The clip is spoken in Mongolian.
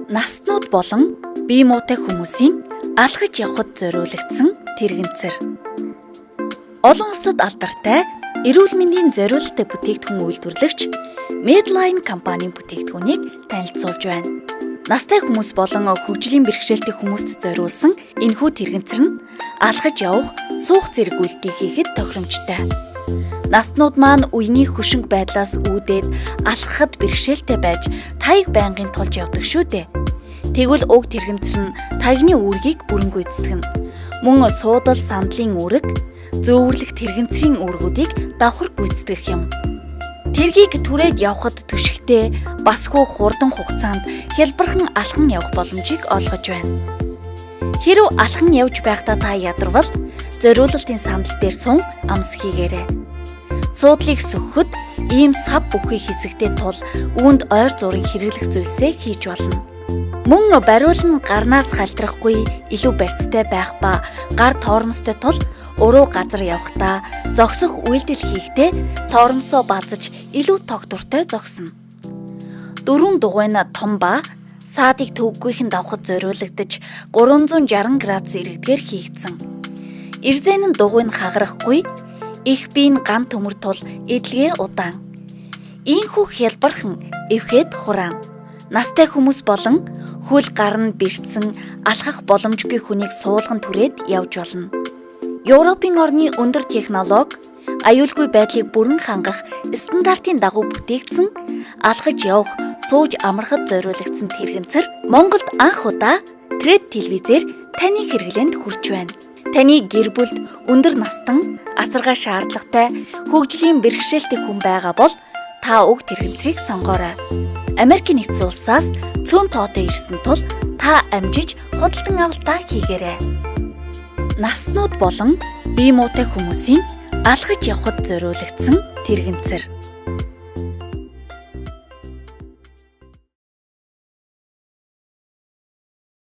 Наснууд болон бие муутай хүмүүсийн алхаж явхад зориулагдсан тэргэнцэр. Олон улсад алдартай эрүүл мэндийн зориулалттай бүтээгдэхүүн үйлдвэрлэгч Medline компанийн бүтээгдэхүүнийг танилцуулж байна. Настай хүмүүс болон хөгжлийн бэрхшээлтэй хүмүүст зориулсан энэхүү тэргэнцэр нь алхаж явах, суух зэрэг үйлдэлийг хийхэд тохиромжтой. Наснууд маань үений хөшинг байдлаас үүдээд алхахад бэрхшээлтэй байж таяг байнгын тулж явдаг шүү дээ. Тэгвэл уг тэргэнцэр нь таягны үүргийг бүрэн гүйцэтгэнэ. Мөн суудал сандлын үүрэг, зөөвөрлөх тэргэнцрийн үүргүүдийг давхар гүйцэтгэх юм. Тэргийг түрээд явхад түшигтэй басгүй хурдан хугацаанд хялбархан алхан явах боломжийг олгож байна. Хэрв алхан явж байхдаа та ядарвал зориулалтын сандал дээр сун амс хийгээрэй. Суудлыг сөхөхөд ийм сав бүхий хэсэгтэй тул үүнд ойр зургийн хэрэглэх зүйлсээ хийж болно. Мөн бариул нь гарнаас халтрахгүй илүү барьцтай байх ба гар тоормостой тул уруу газар явахдаа зогсох үйлдэл хийхдээ тоормосоо базаж илүү тогтвортой зогсно. Дөрвөн дугуй нь том ба саадыг төвөггүйхэн давхад зориулагдаж 360 градус эргэдгээр хийгдсэн. Эрзэн нь дугуй нь хагарахгүй, их бие нь ган төмөр тул эдлэгээ удаан. Ийхүү хялбархан эвхэд хураана. Настай хүмүүс болон хөл гар нь бэртсэн алхах боломжгүй хүнийг суулган түрээд явж болно. Европын орны өндөр технологи аюулгүй байдлыг бүрэн хангах стандартын дагуу бүтээгдсэн алхаж явах, сууж амрахад зориулагдсан тэргэнцэр Монголд анх удаа Тред телевизээр таны хэрэглээнд хүрч байна. Таны гэр бүлд өндөр настан, асаргаа шаардлагатай, хөгжлийн бэрхшээлтэй хүн байгаа бол та уг тэргэнцрийг сонгоорой. Америкийн нэгдсэн улсаас цөөн тоотой ирсэн тул та амжиж худалдан авалтаа хийгээрэй. Наснууд болон бие муутай хүмүүсийн алхаж явхад зориулагдсан тэргэнцэр.